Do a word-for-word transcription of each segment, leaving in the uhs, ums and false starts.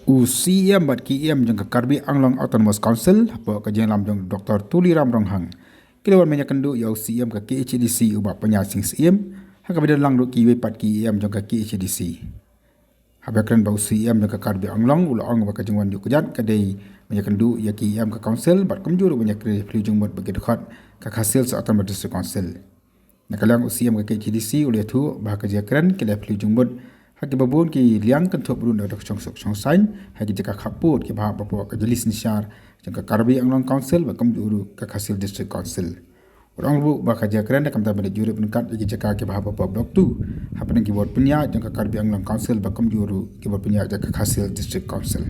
U C E M bad ki E M jong ka Karbi Anglong Autonomous Council, hapoh ka jingïalam jong Doctor Tuliram Ronghang, ki la wan ban ïakynduh ïa u C E M ka K H A D C u Bah Pynïaid Sing Syiem, ha kaba ïadon lang ruh kiwei pat ki E M jong ka K H A D C. Haba kren bad u C E M jong ka Karbi Anglong, u la ong ba ka jingwan ïuh kjat ka dei ban ïakynduh ïa ki E M ka council bad kumjuh ruh ban ïakren ïaphylliew jingmut bad ki dkhot ka Khasi Hills Autonomous District Council. Na ka liang u C E M ka K H A D C u la ïathuh ba ha ka jingïakren ki la ïaphylliew jingmut ha kiba bun ki liang, kynthup ruh na ka dok shong suk shong saiñ ha ki jaka khappud kiba hap hapoh ka jylli synshar jong ka Karbi Anglong Council bad kumjuh ruh ka Khasi Hills District Council. U la ong ruh ba ka jingïakren da ka bynta ban leit jurip ryngkat ïa ki jaka kiba hap hapoh Block two hapdeng ki bor pynïaid jong ka Karbi Anglong Council bad kumjuh ruh ki bor pynïaid jong ka Khasi Hills District Council.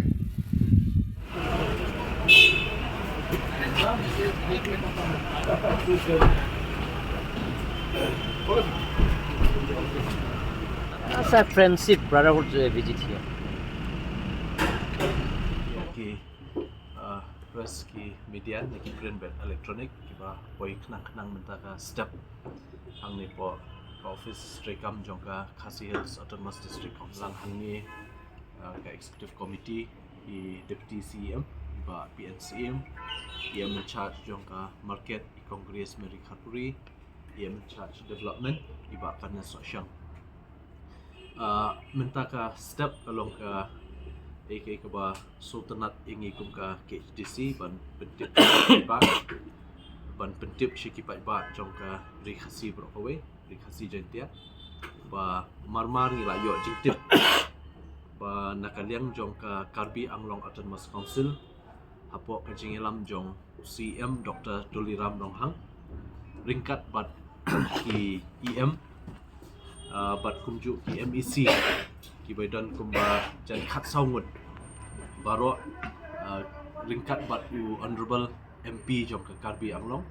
As a friendship, brotherhood, uh, visit here. Okay. Uh, press, ki media na ki print bad electronic kiba poi khnang khnang mynta ka step hangne hapoh ka office treikam jong ka Khasi Hills Autonomous District Council. Lang hangne, uh, ka executive committee, i Deputy C E M, i Bah P N Syiem, i E M in charge jong ka market, i Congress Mary Kharpuri, i E M in charge development, i Bah Kanna Sohshang. Uh, mynta ka step ka long ka, eh, ka, kaba sngewtynnat ïa ngi kum ka K H A D C ban pyntip, ban pyntip sha ki paidbah jong ka Ri Khasi baroh kawei, Ri Khasi Jaintia, ba marmar ngi la ïoh jingtip ba na ka liang jong ka Karbi Anglong Autonomous Council, hapoh ka jingïalam jong u C E M Doctor Tuliram Ronghang, ryngkat bad ki E M, uh, bad kumjuh ki M E C, kiba don kumba jan khatsaw ngut baroh, uh, ryngkat bad u Honourable M P jong ka Karbi Anglong,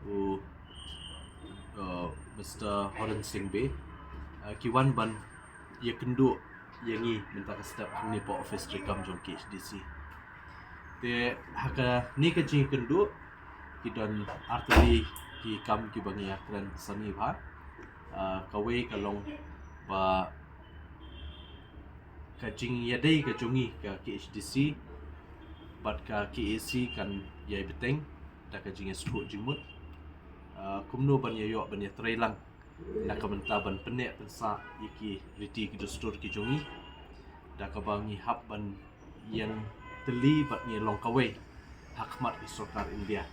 u, uh, Mister Horen Sing Bey, uh, ki wan ban ïakynduh ïa ngi mynta ka step hangne hapoh office treikam jong K H A D C. Te ha kane ka jingïakynduh ki don artylli ki kam kiba ngi ïakren sani bha. Ah, kawei ka long ba ka jingïadei ka jong ngi ka K H A D C bad ka K A C kan ïai bteng da ka jingïasngewthuh jingmut, ah, kumno ban ïaïoh ban ïatreilang na ka bynta ban pynneh pynsah ïa ki riti ki dustur ki jong ngi, da kaba ngi hap ban ïeng tylli bad ngi long kawei ha khmat ka sorkar India.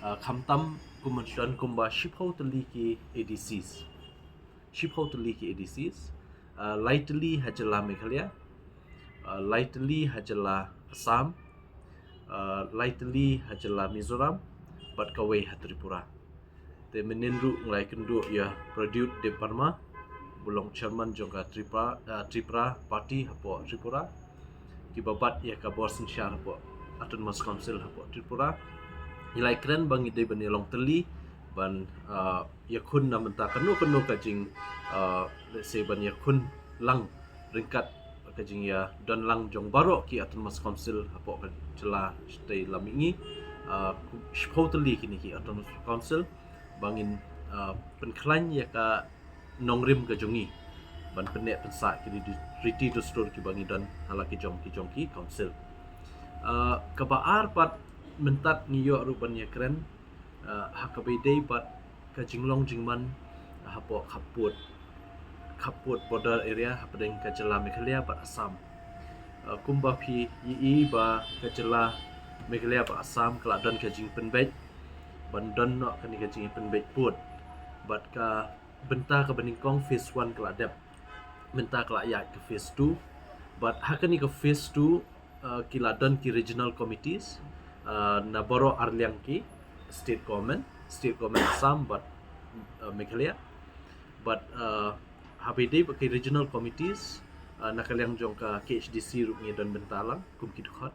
Ah, khamtam kumba don kumba shiphew tylli ki A D Cs. Shiphew tylli ki A D Cs. Ah, lai tylli ha jylla Meghalaya, ah, lai tylli ha jylla Assam, ah, lai tylli ha jylla Mizoram, bad kawei ha Tripura. Te mynhynnin ruh ngi la ïakynduh ïa Pradyut Debbarma, ba long chairman jong ka Tripura, ah, Tripura Party hapoh Tripura, kiba bat ïa ka bor synshar hapoh Autonomous Council hapoh Tripura. Ngi la ïakren ba ngi dei ban ïa long tylli ban, ah, ïakhun na bynta kano kano ka jing, ah, let's say, ban ïakhun lang ryngkat ka jingïadon lang jong baroh ki Autonomous Council hapoh ka jylla shatei lam mihngi, ah, shiphew tylli kine ki Autonomous Council, ba ngin, ah, pynkhlaiñ ïa ka nongrim ka jong ngi ban pynneh pynsah ki riti, riti dustur kiba ngi don ha la ki jong ki jong ki council. Ah, kaba ar pat, mynta ngi ïoh ruh ban ïakren, ah, ha kaba ïadei bad ka jinglong jingman hapoh khappud, khappud border area hapdeng ka jylla Meghalaya bad Assam. Ah, kumba phi ïohi ba ka jylla Meghalaya bad Assam ka la don ka jingpynbeit ban don noh kane ka jingpynbeit pud, bad ka bynta kaba nyngkong, phase one ka la dep, mynta ka la ïaid ka phase two. Bad ha kane ka phase two, ah, ki la don ki regional committees, ah, na baroh ar liang ki state government, state government Assam bad, ah, Meghalaya. Bad, ah, haba ïadei bad ki regional committees, ah, na ka liang jong ka K H A D C ruh ngi don bynta lang kum ki dkhot.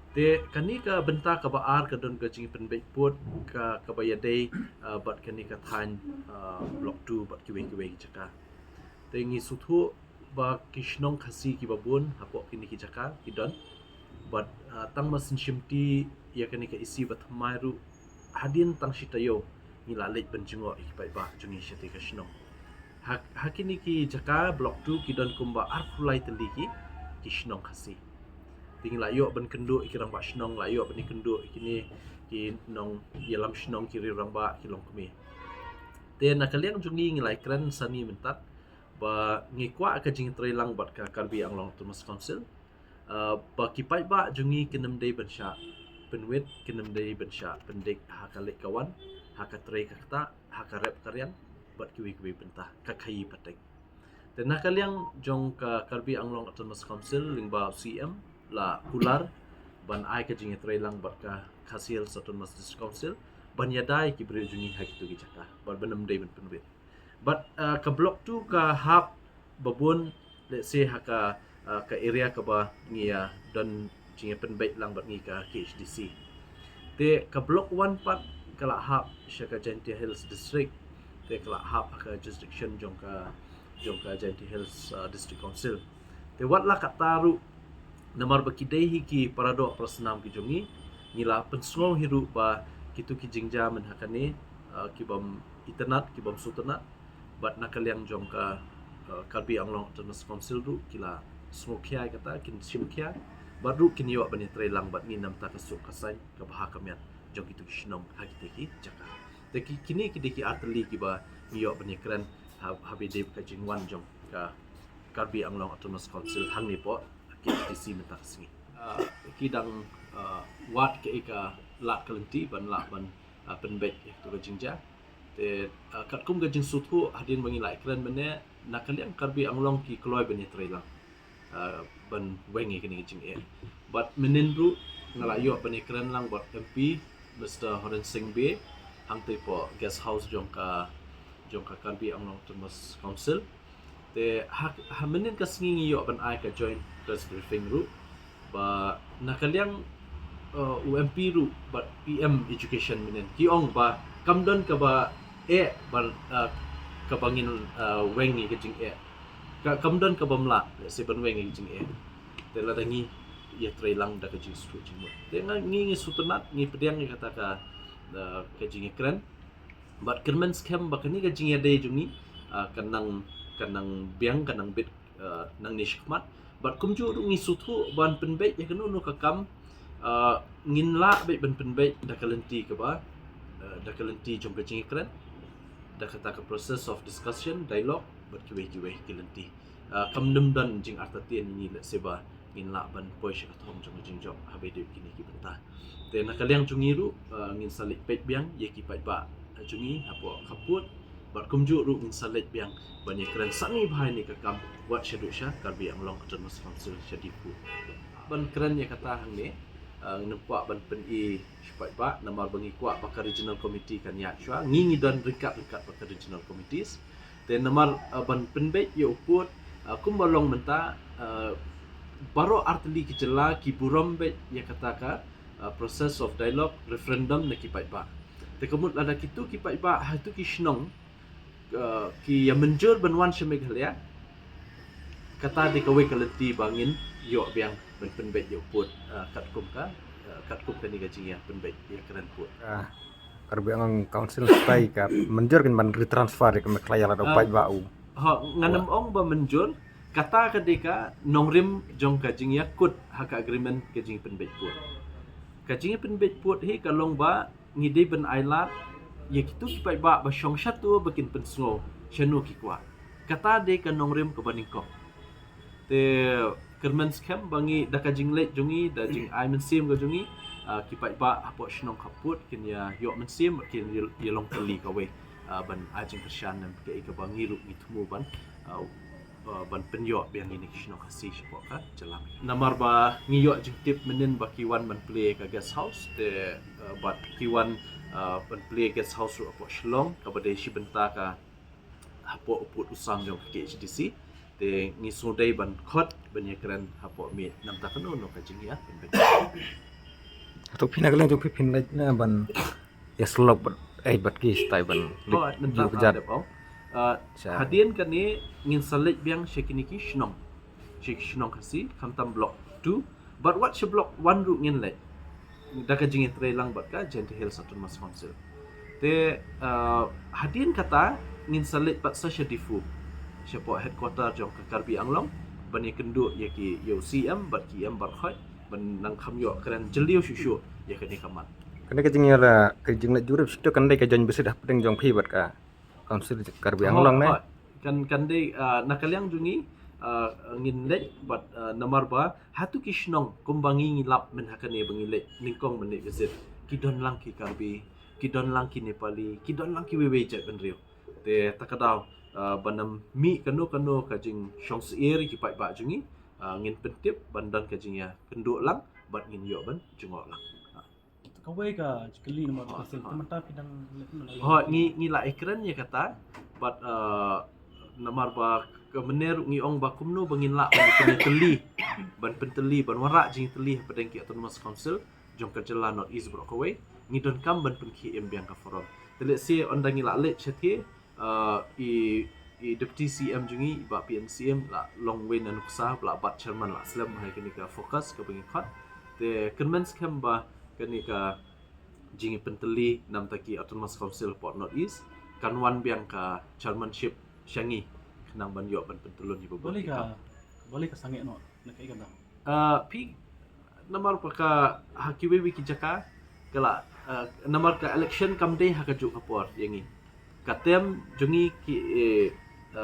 Te kane ka bynta kaba ar ka don ka jingpynbeit pud ka, kaba ïadei, ah, bad kane ka thaiñ, ah, Block two bad kiwei kiwei ki jaka. Te ngi sngewthuh ba ki shnong Khasi kiba bun hapoh kine ki jaka ki don. Bad, ah, tang ba sngewsih ïa kane ka E C ba thymmai ruh, hadien tang shi taïew ngi la leit ban jngoh ïa ki paidbah jong ngi shatei ka shnong. Ha, ha kine ki jaka Block two ki don kumba arphew lai tylli ki, ki shnong Khasi. Te ngi la ïoh ban kynduh ïa ki rangbah shnong, la ïoh ban ïakynduh ïa kine ki nongïalam shnong, ki riew rangbah, ki longkmie. Te na ka liang jong ngi ngi la ïakren sani mynta ba ngi kwah ka jingïatreilang bad ka Karbi Anglong Autonomous Council, uh, ba ki paidbah jong ngi kin ym dei ban shah pynwit, kin ym dei ban shah pyndik ha ka leit ka wan, ha ka trei ka ktah, ha ka rep ka riang, bad kiwei kiwei bynta, ka khaïi pateng. Te na ka liang jong ka Karbi Anglong Autonomous Council lyngba u C M la kular ban ai ka jingïatreilang bad ka Khasi Hills Autonomous District Council ban ïada ïa ki briew jong ngi ha kito ki jaka, bad ban ym dei ban pynwit. Bad, uh, ka block two ka hap ba bun, let's say, ha ka, uh, ka area kaba ngi ïa don jingïapynbeit lang bad ngi ka K H D C. Te ka block one pat ka la hap sha ka Jaintia Hills District. Te ka la hap ha ka jurisdiction jong ka, jong ka Jaintia Hills, uh, District Council. Te wat la katta ruh, namar ba ki dei hi ki paradoh parasnam ki jong ngi, ngi la pynsngew hi ruh ba kito ki jingjia mynta ha kane, uh, ki bym itynnad, ki bym sngewtynnad, bad na ka liang jong ka, uh, Karbi Anglong Autonomous Council ruh ki la sngewkhia ïa kata, kin shim khia, bad ruh kin ïoh ban ïatreilang bad ngi namar ka suk ka saiñ, ka bha ka miat jong kito ki shnong ha kito ki jaka. Te ki, kine ki dei ki artylli kiba ngi ïoh ban ïakren ha, haba ïadei bad ka jingwan jong ka Karbi Anglong Autonomous Council hangne hapoh K H D C mynta ka sngi. Uh, ki dang, uh, wad kaei ka lad ka lynti ban lah ban, uh, pynbeit ïa kato ka jingjia. Te, uh, katkum ka jingsngewthuh hadien ba ngi la ïakren mynne, na ka liang Karbi Anglong ki kloi ban ïatreilang, uh, ban weng ïa kane ka jingeh. Bad mynnin ruh nga la ïoh ban ïakren lang bad M P Mister Horen Sing Bey hangtei hapoh guest house jong ka, jong ka Karbi Anglong Autonomous Council. Te ha, ha mynnin ka sngi ngi ïoh ban ai ka joint press briefing ruh ba na ka liang, uh, u M P ruh bad E M Education mynnin ki ong ba kam don kaba eh ban, uh, kaba ngin, uh, weng ïa ka jingeh. Ka, kam don kaba ym lah, let's say, ban weng ïa ka jingeh. Te lada ngi ïatreilang da ka jingsngewthuh jingmut. Te nga, ngi, ngi sngewtynnad, ngi pdiang ïa kata ka, uh, ka jingïakren. Bad kyrmen skhem ba kane ka jingïadei jong ngi, ah, kan nang, kan nang biang, kan nang bit, ah, nangne shakhmat. Bad kumjuh ruh ngi sngewthuh ban pynbeit ïa kano kano ka kam, ah, ngin lah beit ban pynbeit da ka lynti kaba, ah, da ka lynti jong ka jingïakren, da kata ka process of discussion, dialogue, bad kiwei kiwei ki lynti. Ah, kam nym don jingartatien ïa ngi, let's say, ba ngin lah ban poi sha ka thong jong ka jingjop haba ïadei bad kine ki bynta. Te na ka liang jong ngi ruh, ah, ngin sa leit peit biang ïa ki paidbah jong ngi hapoh khappud, bad kumjuh ruh ngin sa leit biang ban ïakren sani bha ïa kane ka kam wat shaduh sha Karbi Anglong Autonomous Council sha Diphu. Ban kren ïa kata hangne, ah, ngin ym kwah ban pyni sha paidbah namar ba ngi kwah ba ka regional committee kan ïaid shuwa, ngi, ngi don ryngkat ryngkat bad ka regional committees. Te namar, ah, ban pynbeit ïa u pud, ah, kumba long mynta, ah, baroh artylli ki jylla ki burom beit ïa kata ka, ah, process of dialogue, referendum na ki paidbah. Te ka mut lada kito ki paidbah ha kito ki shnong, ah, ki ïa mynjur ban wan sha Meghalaya, kata dei kawei ka lynti ba ngin ïoh biang ban pynbeit ïa u pud, ah, katkum ka, ah, katkum kane ka jingïapynbeit ïakren pud. Ah. Karbi Anglong Council stai ka mynjur kin ban retransfer ïa ka Meghalaya lada u paidbah u. Ha, ngan ym ong ba mynjur, kata ka dei ka nongrim jong ka jingïakut ha ka agreement ka jingpynbeit pud. Ka jingpynbeit pud hi ka long ba ngi dei ban ailad ïa kito ki paidbah ba shong shato ba kin pynsngew shano ki kwah. Kata dei ka nongrim kaba nyngkong. Te kyrmen skhem ba ngi da ka jingleit jong ngi, da jingai mynsiem ka jong ngi, ah, ki paidbah hapoh shnong khappud kin ïa ïoh mynsiem, kin ïa, ïa long kali kawei, ah, ban ai jingkyrshan ne kaei kaba ngi ruh ngi thmu ban, ah, ah, ban pynïoh biang ïa kine ki shnong Khasi shapoh ka jylla. Namar ba ngi ïoh jingtip mynnin ba ki wan ban plie ka guest house, te, ah, bad ki wan, ah, ban plie guest house ruh hapoh Shillong, kaba dei shi bynta ka hapoh u pud u sam jong ka K H D C. Te ngi shu dei ban khot ban ïakren hapoh miet namar kano kano ka jingïa pynbeit. Hato phin ïa ka liang jong phi phin leit na ban ïa slop bad, eh, bad ki stai ban leit. Oh, nangta ju kjat. Dep ong. Ah, hadien kane ngin sa leit biang sha kine ki shnong. Sha ki shnong Khasi, khamtam block two. Bad wat sha block one ruh ngin leit da ka jingïatreilang bad ka Jaintia Hills Autonomous Council. Te, ah, hadien kata ngin sa leit pat sa sha Diphu, shapoh headquarter jong ka Karbi Anglong. ban ïakynduh ïa ki, ïa u C M bad ki M baroh ban nang kham ïoh kren jylliew shuh shuh ïa kane ka mat. Kane ka jingïa la ka jingleit jurip shuh kan dei ka joint visit hapdeng jong phi bad ka Council Karbi Anglong ne. Kan, kan dei na ka liang jong ngi ngin leit bad namar ba hatu ki shnong kumba ngi ngi lap mynta ha kane ba ngi leit nyngkong ban leit visit, ki don lang ki Karbi, ki don lang ki Nepali, ki don lang ki wei wei jait bynriew. Te ta ka daw ban ym mih kano kano ka jingshong syiar ïa ki paidbah jong ngi, ngin pyntip ban don ka jingïakynduh lang bad ngin ïoh ban jngoh lang. Kawei ka jingkylli namar ka sil, te mynta phi dang leh na la. Hooid, ngi, ngi la ïakren ïa kata bad namar ba ka mynne ruh ngi ong ba kumno ba ngin lah ban pyntylli, ban pyntylli, ban wanrah jingtylli hapdeng ki Autonomous Council jong ka jylla North East baroh kawei. Ngi donkam ban pynkhie im biang ka forum. Te lehse ynda ngi la leit shatei, i, i Deputy C M jong ngi, i Bah P N C M, la long wei na nuksa, la bat chairman la slem ha kane ka FOCUS kaba ngi khot. Te kyrmen skhem ba kane ka jingpyntylli namar ki Autonomous Council hapoh North East kan wan biang ka chairmanship sha ngi khnang ban ïoh ban pyntyllun ïa ba. Balei ka, balei ka sangeh noh na ka ikam dang? Phi, namar ba ka ha kiwei wei ki jaka ka la, namar ka election kam dei ha kajuh ka por ïa ngi. Ka term jong ngi ki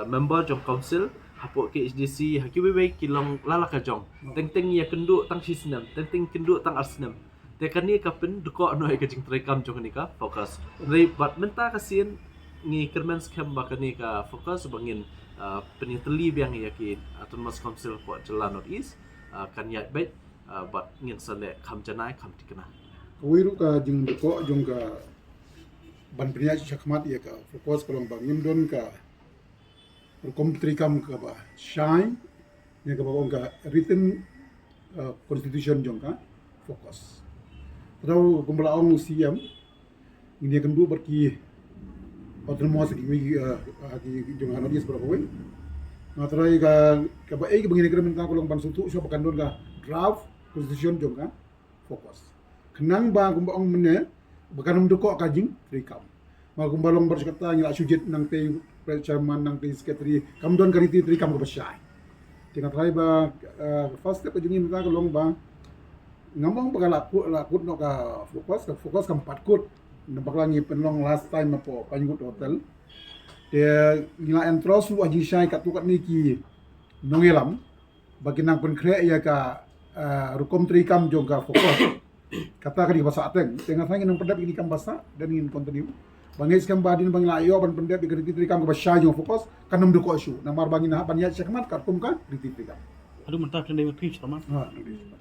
member jong council hapoh K H D C ha kiwei wei ki long la la ka jong. Teng teng ïakynduh tang shi snem, teng teng kynduh tang ar snem. Te kane ka pyndkoh noh ïa ka jingtreikam jong kane ka FOCUS. Hynrei bad mynta ka sien ngi kyrmen skhem ba kane ka FOCUS ba ngin pynïatylli biang ïa ki Autonomous Council hapoh jylla North East kan ïaid beit bad ngin sa leh kham janai kham thikna. Kawei ruh ka jingdkoh jong ka ban pynïaid shakhmat ïa ka FOCUS ka long ba ngim don ka rukom treikam kaba shai, ïa kaba ong ka written constitution jong ka FOCUS. Te kumba la ong u C M, ngin ïakynduh bad ki Autonomous ki, ki jong ka North East baroh kawei. Nga trai ka, kaba ei kaba ngin ïakren mynta ka long ban sngewthuh shuwa ba kan don ka draft constitution jong ka FOCUS. Khnang ba kumba ong mynne ba kan ym dkoh ka jingtreikam. Ba kumba long baroh shi katta ngi la shu jied nangtei chairman, nangtei secretary, kam don ka riti treikam kaba shai. Te nga trai ba first step ka jong ngi mynta ka long ba ngam ong ba ka la kut, la kut noh ka FOCUS, ka FOCUS kam pat kut. Namar ba ngi pynlong last time hapoh Pinewood Hotel. Te ngi la entrust ruh ha jingshai katto katne ki nongïalam ba kin nang pynkhreh ïa ka rukom treikam jong ka FOCUS. Kata ka dei kaba sah teng. Te nga tharai ngin nang pyndep ïa kane kam ba sah, then ngin continue. Ba ngeit skhem ba hadien ba ngi la ïoh ban pyndep ïa ka riti treikam kaba shai jong FOCUS kan ym dkoh shuh. Namar ba ngin hap ban ïaid shakhmat katkum ka riti treikam. Haduh mynta phi dang dei ma phi chairman? Ha, dang dei chairman.